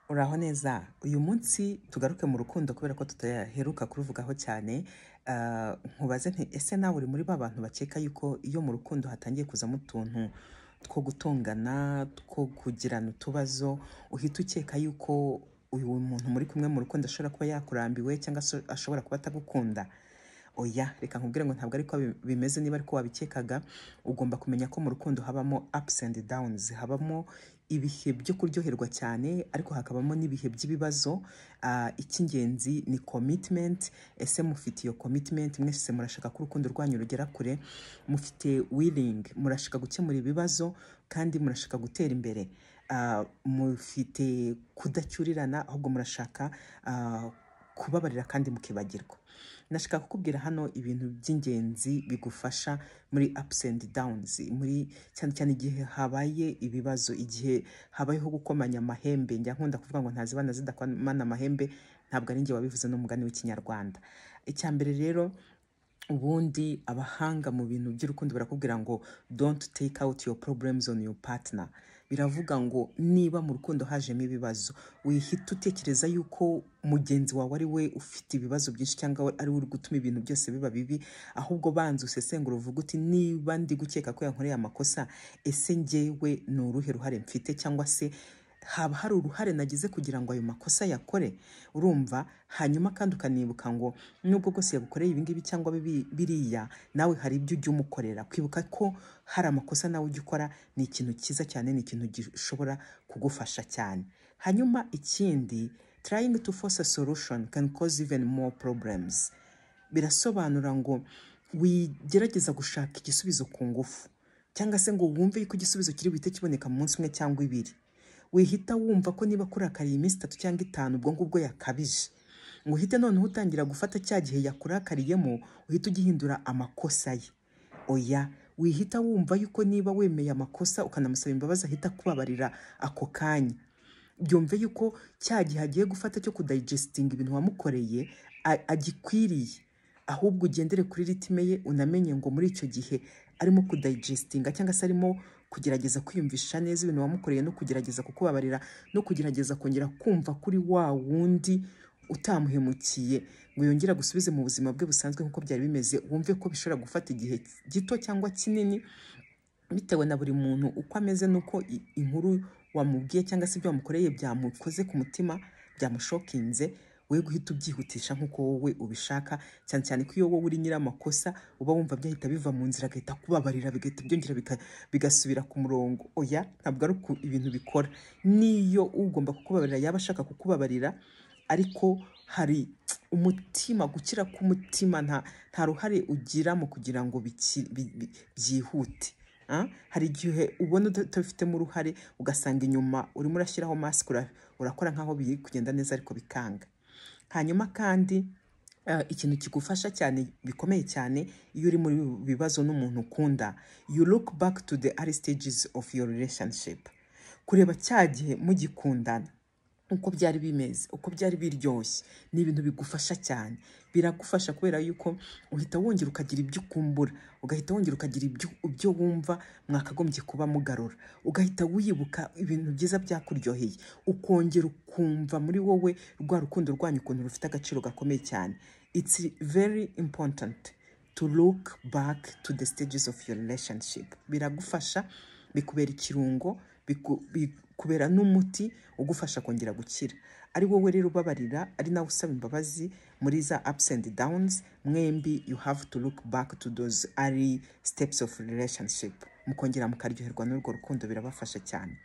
Uraho neza. Uyu munsi tugaruke mu rukundo kubera ko tudaheruka kuruvugaho cyane. Nkubaze nti: ese nawe uri muri ba bantu bakeka yuko iyo mu rukundo hatangiye kuzamo utuntu two gutongana, two kugirana utubazo, uhita ukeka yuko uyu muntu muri kumwe mu rukundo ashobora kuba yakurambiwe cyangwa se ashobora kuba atagukunda? Oya, reka nkubwire ngo ntabwo ariko bimeze. Niba ariko wabikekaga, ugomba kumenya ko mu rukundo habamo ups and downs, habamo ibihe byo kuryoherwa cyane, ariko hakabamo n'ibihe by'ibibazo. Icy'ingenzi ni commitment. Ese mufite iyo commitment? Mwese murashaka ko urukundo rwanyu rugera kure? Mufite willing? Murashaka gukemura ibibazo kandi murashaka gutera imbere? Mufite kudacyurirana, ahubwo murashaka kubabarira kandi mukibagirwa? Nashaka kukubwira hano ibintu by'ingenzi bigufasha muri ups and downs, muri cyane cyane igihe habaye ibibazo, igihe habayeho gukomanya amahembe. Njya nkunda kuvuga ngo ntazibana zidakomana amahembe. Ntabwo ari njye wabivuze, n'umugani w'Ikinyarwanda. Icya mbere rero, ubundi abahanga mu bintu by'urukundo barakubwira ngo "Don't take out your problems on your partner." Biravuga ngo niba mu rukundo hajemo ibibazo, wihita utekereza yuko mugenzi wawe ari we ufite ibibazo byinshi cyangwa ari we uri gutuma ibintu byose biba bibi. Ahubwo banza usesengura, uvuga uti: "Niba ndi gukeka ko yankoreye amakosa, ese njyewe ni uruhe ruhare mfite, cyangwa se haba hari uruhare nagize kugira ngo ayo makosa yakore?" Urumva? Hanyuma kandi ukanibuka ngo nubwo bwose yagukoreye ibingibi cyangwa biriya, nawe hari ibyo ujya umukorera. Kwibuka ko hari amakosa nawe ujya ukora ni ikintu cyiza cyane, ni ikintu gishobora kugufasha cyane. Hanyuma ikindi, trying to force a solution can cause even more problems. Birasobanura ngo wigerageza gushaka igisubizo ku ngufu, cyangwa se ngo wumve yuko igisubizo kiri buhite kiboneka mu munsi umwe cyangwa ibiri. Wihita wumva ko niba kurakariye iminsi 3 cyangwa 5, ubwo ngubwo yakabije, ngo uhite noneho utangira gufata cya gihe yakurakariyemo uhite ugihindura amakosa ye. Oya, wihita wumva yuko niba wemeye amakosa ukanamusaba imbabazi ahita akubabarira ako kanya. Byumve yuko cya gihe agiye gufata cyo kudigestinga ibintu wamukoreye agikwiriye. Ahubwo ugendere kuri rythme ye, unamenye ngo muri icyo gihe arimo kudigestinga cyangwa se arimo kugerageza kwiyumvisha neza ibintu wamukoreye, no kugerageza kukubabarira, no kugerageza kongera kumva kuri wa wundi utamuhemukiye, ngo yongere agusubize mu buzima bwe busanzwe nk'uko byari bimeze. Wumve ko bishobora gufata igihe gito cyangwa kinini, bitewe na buri muntu uko ameze n'uko inkuru wamubwiye cyangwa se ibyo wamukoreye byamukoze ku mutima, byamushockinze. We guhita ubyihutisha nk'uko wowe ubishaka, cyane cyane ko iyo wowe uri nyir'amakosa uba wumva byahita biva mu nzira, agahita kubabarira, bigahita byongera bigasubira ku murongo. Oya, ntabwo ari uko ibintu bikora. N'iyo ugomba kukubabarira yaba ashaka kukubabarira, ariko hari umutima, gukira k'umutima, nta ruhare ugira mu kugira ngo byihute. Hari igihe ubona utabifitemo uruhare, ugasanga inyuma urimo urashyiraho masike, urakora nk'aho biri kugenda neza, ariko bikanga. Hanyuma kandi ikintu kigufasha cyane bikomeye cyane iyo uri muri bibazo n'umuntu ukunda, you look back to the early stages of your relationship. Kureba cya gihe mugikundana, uko byari bimeze, uko byari biryoshye, ni ibintu bigufasha cyane. Biragufasha kubera yuko uhita wongera ukagira ibyo ukumbura, ugahita wongera ukagira ibyo wumva mwakagombye kuba mugarura, ugahita wibuka ibintu byiza byakuryoheye, ukongera ukumva muri wowe rwa rukundo rwanyu ukuntu rufite agaciro gakomeye cyane. It's very important to look back to the stages of your relationship. Biragufasha, bikubera ikirungo, bikubera n'umuti ugufasha kongera gukira. Ari wowe rero ubabarira, ari nawe usaba imbabazi, muri za ups and downs mwembi you have to look back to those early steps of relationship, mukongera mukaryoherwa n'urwo rukundo. Birabafasha cyane.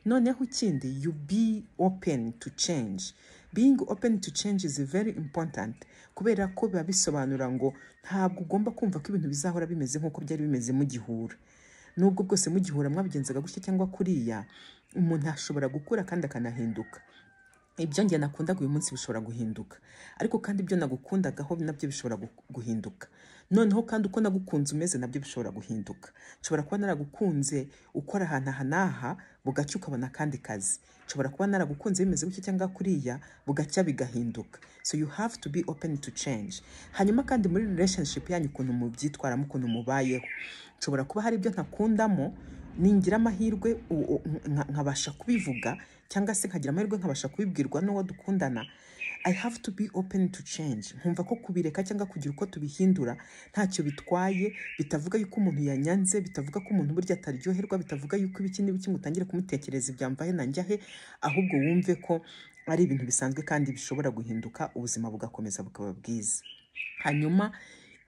Noneho ikindi, you be open to change. Being open to change is very important, kubera ko biba bisobanura ngo ntabwo ugomba kumva ko ibintu bizahora bimeze nk'uko byari bimeze mugihura. Nubwo bwose mugihura mwabigenzaga gutya cyangwa kuriya, umuntu ashobora gukura kandi akanahinduka. Ibyo njye nakundaga uyu munsi bishobora guhinduka, ariko kandi ibyo nagukundagaho nabyo bishobora guhinduka. Noneho kandi uko nagukunze umeze nabyo bishobora guhinduka. Nshobora kuba naragukunze ukora ahantu aha n'aha, bugacya ukabona akandi kazi. Nshobora kuba naragukunze bimeze gutya cyangwa kuriya, bugacya bigahinduka. So you have to be open to change. Hanyuma kandi muri relationship yanyu, ukuntu mubyitwaramo, ukuntu mubayeho, nshobora kuba hari ibyo ntakundamo. Ningira amahirwe nkabasha kubivuga, cyangwa se nkagira amahirwe nkabasha kubibwirwa n'uwo dukundana, I have to be open to change. Nkumva ko kubireka cyangwa kugira uko tubihindura ntacyo bitwaye, bitavuga yuko umuntu yanyanze, bitavuga ko umuntu burya ataryoherwa, bitavuga yuko ibiki n'ibiki ngo utangire kumutekereza ibyamvahe na njyahe, ahubwo wumve ko ari ibintu bisanzwe kandi bishobora guhinduka, ubuzima bugakomeza bukaba bwiza. Hanyuma,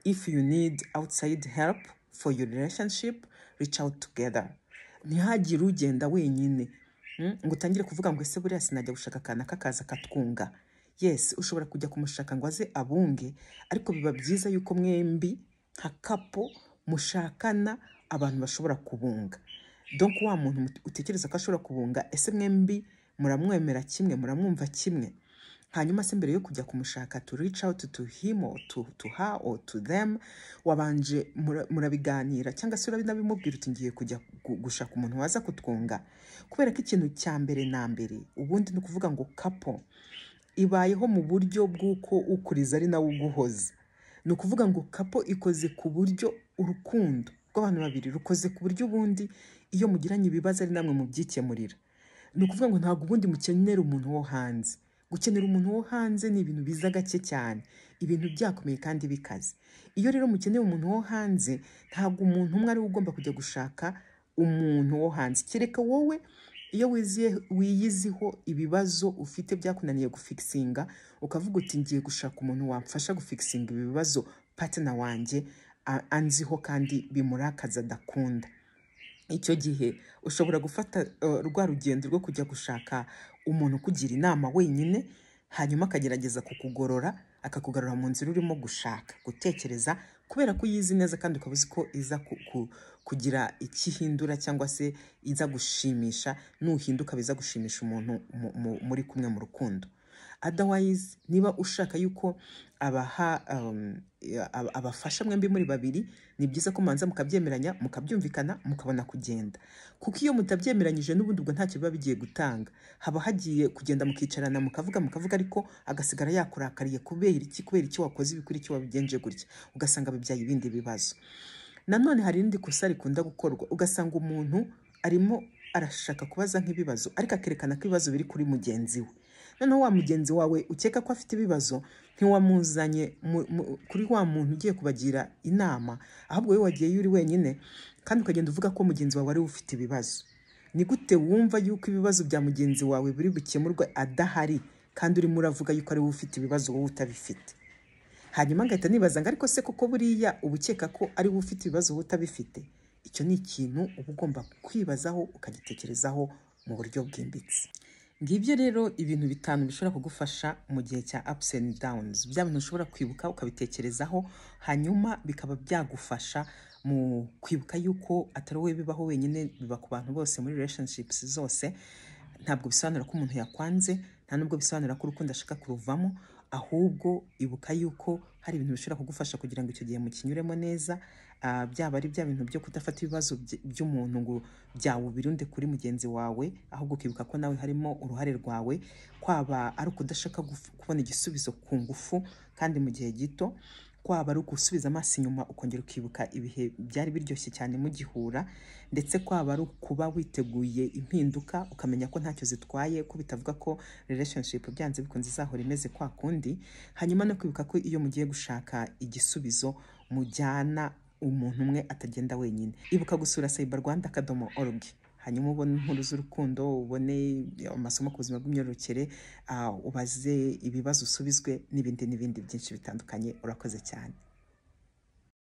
if you need outside help for your relationship, reach out together. Ntihagire ugenda wenyine, ngo utangire kuvuga ngo ese buriya sinajya gushaka akana kakaza katwunga. Yes, ushobora kujya kumushaka ngo aze abunge, ariko biba byiza yuko mwembi nka couple mushakana abantu bashobora kubunga. Donc wa muntu utekereza ko ashobora kubunga, ese mwembi muramwemera kimwe, muramwumva kimwe? Hanyuma se mbere yo kujya kumushaka, to reach out to him or to her or to them, wabanje murabiganira, cyangwa se urabinabimubwira uti ngiye kujya gushaka umuntu waza kutwunga? Kubera ko ikintu cya mbere na mbere ubundi ni ukuvuga ngo couple ibayeho mu buryo bw'uko ukuriza ari nawe uguhoza. Ni ukuvuga ngo couple ikoze ku buryo urukundo rw'abantu babiri rukoze ku buryo ubundi iyo mugiranye ibibazo ari namwe mubyikemurira. Ni ukuvuga ngo ntabwo ubundi mukenera umuntu wo hanze. Gukenera umuntu wo hanze ni ibintu biza gake cyane, ibintu byakomeye kandi bikaze. Iyo rero mukeneye umuntu wo hanze, ntabwo umuntu umwe ari we ugomba kujya gushaka umuntu wo hanze, kereka wowe iyo wiyiziho ibibazo ufite byakunaniye gufixinga, ukavuga uti ngiye gushaka umuntu wamfasha gufixinga ibi bibazo partner wanjye anziho kandi bimurakaza adakunda. Icyo gihe ushobora gufata rwa rugendo rwo kujya gushaka umuntu ukugira inama wenyine, hanyuma akagerageza kukugorora, akakugarura mu nzira urimo gushaka gutekereza, kubera ko uyizi neza kandi ukaba uzi ko iza kugira icyo ihindura cyangwa se iza gushimisha, nuhinduka biza gushimisha umuntu muri kumwe mu rukundo. Otherwise, niba ushaka yuko abaha abafasha mwembi muri babiri, ni byiza ko mubanza mukabyemeranya, mukabyumvikana, mukabona kugenda, kuko iyo mutabyemeranyije n'ubundi ubwo ntacyo biba bigiye gutanga. Haba hagiye kugenda mukicarana, mukavuga, mukavuga, ariko agasigara yakurakariye. Kubera iki? Kubera iki wakoze ibi? Kuri iki wabigenje gutya? Ugasanga bibyaye ibindi bibazo. Nanone hari irindi kosa rikunda gukorwa, ugasanga umuntu arimo arashaka kubaza nk'ibibazo, ariko akerekana ko ibibazo biri kuri mugenzi we. Noneho wa mugenzi wawe ukeka ko afite ibibazo, ntiwamuzanye kuri wa muntu ugiye kubagira inama, ahubwo wowe wagiyeyo uri wenyine kandi ukagenda uvuga ko mugenzi wawe ariwe ufite ibibazo. Ni gute wumva yuko ibibazo bya mugenzi wawe biri bukemurwe adahari, kandi urimo uravuga yuko ariwe ufite ibibazo, wowe utabifite? Hanyuma ngahita nibaza ngo ariko se koko buriya uba ukeka ko ari wowe ufite ibibazo, wowe utabifite? Icyo ni ikintu uba ugomba kwibazaho, ukagitekerezaho mu buryo bwimbitse. Ngibyo rero ibintu bitanu bishobora kugufasha mu gihe cya ups and downs, bya bintu ushobora kwibuka ukabitekerezaho, hanyuma bikaba byagufasha mu kwibuka yuko atari wowe bibaho wenyine, biba ku bantu bose muri relationships zose. Ntabwo bisobanura ko umuntu yakwanze, nta nubwo bisobanura ko urukundo ashaka kuruvamo, ahubwo ibuka yuko hari ibintu bishobora kugufasha kugira ngo icyo gihe mukinyuremo neza. Byaba ari bya bintu byo kudafata ibibazo by'umuntu ngo byawe ubirunde kuri mugenzi wawe, ahubwo ukibuka ko nawe harimo uruhare rwawe, kwaba ari ukudashaka kubona igisubizo ku ngufu kandi mu gihe gito, kwaba ari ugusubiza amaso inyuma ukongera ukibuka ibihe byari biryoshye cyane mugihura, ndetse kwaba ari ukuba witeguye impinduka, ukamenya ko ntacyo zitwaye, ko bitavuga ko relationship byanze bikunze izahora imeze kwa kundi. Hanyuma no kwibuka ko iyo mugiye gushaka igisubizo mujyana umuntu umwe atagenda wenyine. Ibuka gusura cyberrwanda.org, hanyuma ubone inkuru z'urukundo, ubone amasomo ku buzima bw'imyororokere, ubaze ibibazo usubizwe, n'ibindi n'ibindi byinshi bitandukanye. Urakoze cyane.